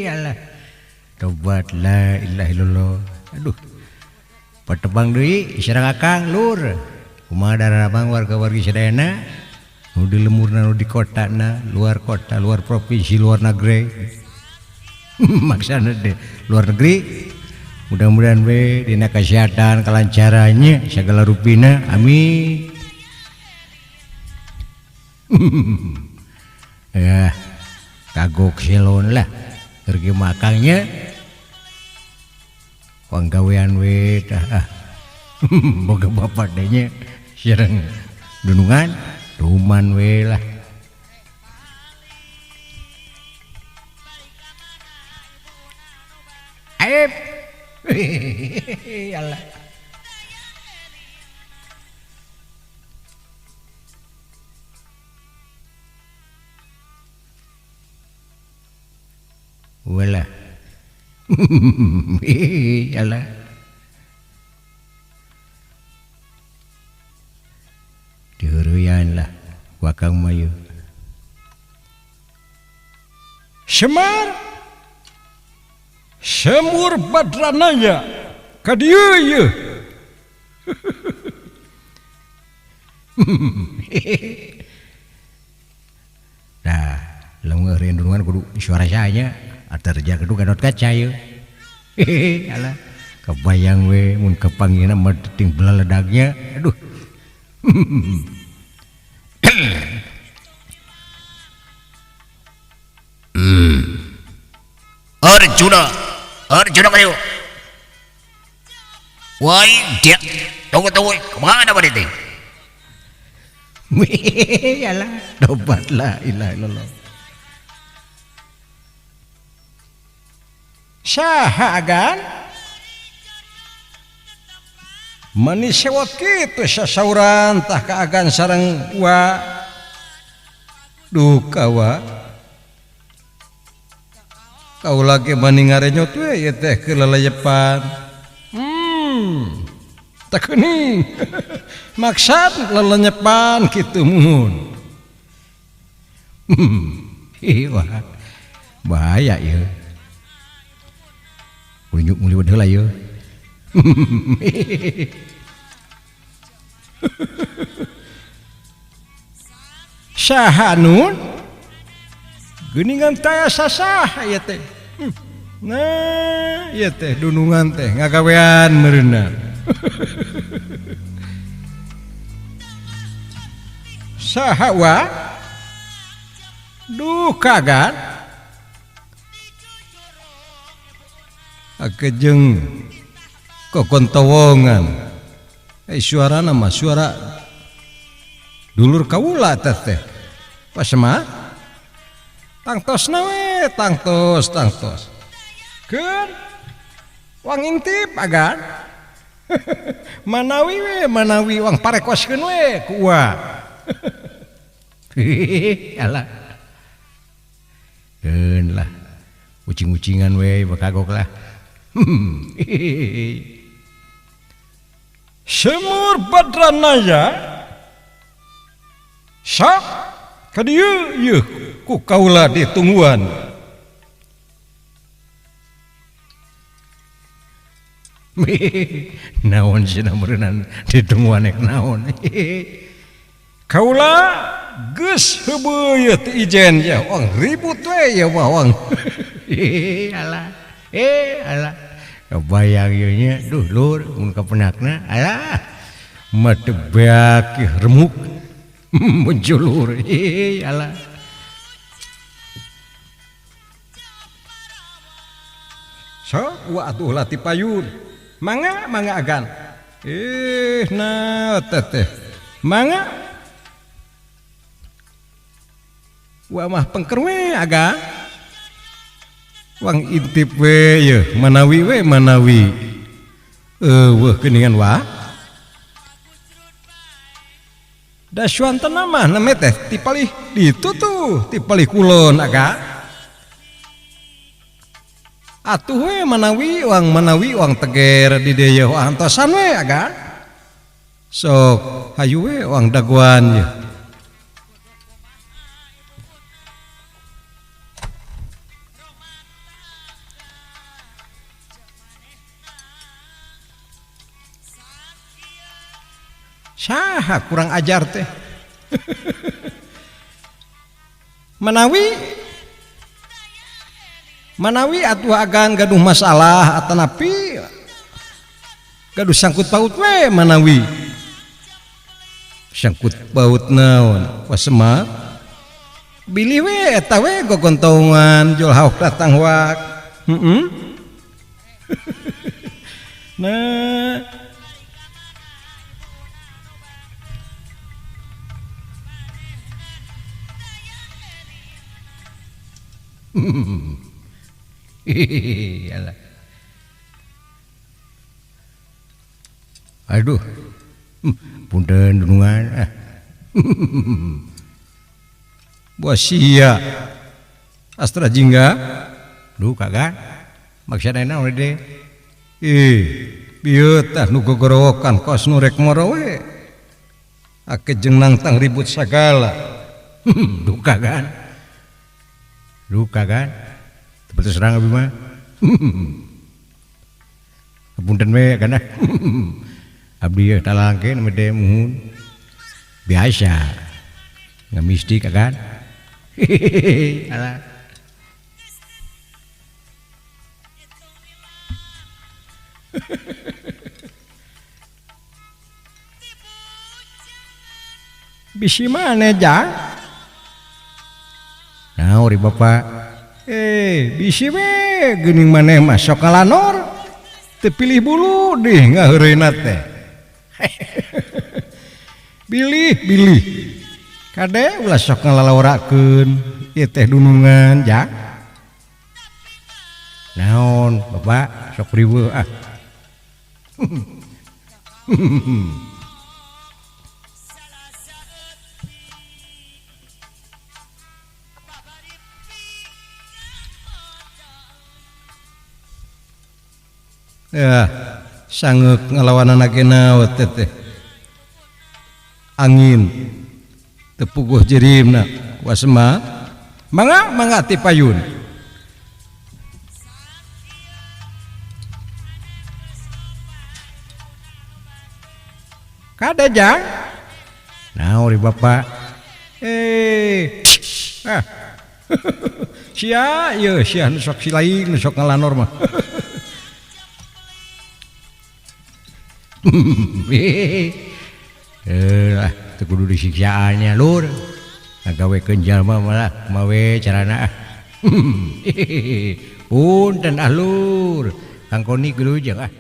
Alah. Tobat la ilaha illallah. Aduh. Patebang deui sareng Akang lur. Kumaha daramang warga-wargi sadayana nu di lemurna nu di kotana, luar kota, luar provinsi, luar negeri. Maksana deh luar negeri. Mudah-mudahan we dina kesehatan, kelancarannya segala rupina. Amin. Ya, kagok selon lah pergi makangnya. Panggawean we tah. Boga bapak dehnya sareng dunungan duman we lah. Aib. Allah. Wala. Allah. Diheureuyaan lah wakang mayu. Semar Semur Badranaya ka dieu yeuh. Nah, lamun ngeureun dunungan kudu suara saya atarja kudu Gatot Kaca yeuh. Alah, kebayang we mun kapanggihna mah ting belaledagnya. Aduh. Arjuna, Arjuna kayo. Wai dia, tunggu tunggu, kemana pada itu? Alah, tobat la ilaha illallah. Saha agan? Manis sewot kitu sasauran tah kaagan sareng wa. Duka wa. Kau lagi mani ngarenyot we ieu teh keur leleyepan. Tak geuning. Maksad lelenyepan kitu mun. Wah. Bahaya ieu. Unjuk muli heula ieu. Saha nun? Geuningan taya sasah ieu teh. Nah, ieu teh dunungan teh ngagawean meureunna. Saha wa? Duh kagan. Akejeng kokontowongan. Suarana mah suara dulur kaula teh teh. Pasema? Tangtosna we, tangtos, tangtos. Keun wang intip agan. Manawi we, manawi wang parekoskeun we ku ua. Alah. Keun lah. Ucing-ucingan we bakagok lah. Semur Badranaya sok ka dieu yeuh ku kaula ditungguan. Naon cenah meureunnan ditungguan ek naon. Kaula geus heubeut yeuh teu ijen ya wang ribut we ya mah wang. Alah. Alah. Kebayang ieu nya duh lur mun kapenakna alah mah teu beak remuk munculur. Alah. Sok wa atuh lati payun. Mangga mangga agan. Nah teteh. Mangga. Wa mah pengker we agan. Wang intip we yeuh manawi we manawi. Eueuh geuningan wa. Da suantena mah name teh ti palih ditu tuh, ti palih kulon aga. Atuh we manawi wang teger di dieu antosan we aga. Sok hayu we wang daguan yeuh. Saha kurang ajar teh. Manawi manawi atuh agan gaduh masalah atanapi gaduh sangkut paut we manawi sangkut paut naon wasema bilih we eta we gogontongan jol hauk datang wak. Nah aduh, punten dunungan. Buah sia Astra Jingga. Duh kagak maksudna naon deh. Ih, bieu tah nu gogorowokan kos nu rek moro we. Ake jeung nangtang ribut sagala. Duka kan. Duka kan. Teu serang abi mah. Punten we kana. Abdi ye talangkeun mede muhun. Biasa. Ngamistik kan. Alah. Bisi mana jang? Naon ri bapak? Bisi we geuning maneh mah sok ngalanor. Teu pilih bulu deh ngaheureuna teh. Bilih bilih. Kade ulah sok ngalalaorakeun ieu teh dunungan jang. Naon bapak sok riweuh ah. Ya, sangeuk ngalawanan ge naon teh. Angin tepuguh jerimna wasema mangga mangga ti payun. Kada jang? Naon ri bapak? Ah. Sia ieu sia nu sok silaing nu sok ngalanor mah. Lah teu kudu disiksaannya lur. Ngagawekeun jalma malah kumaha we carana ah. Punten ah lur. Kang Koni geuleuh jeung ah.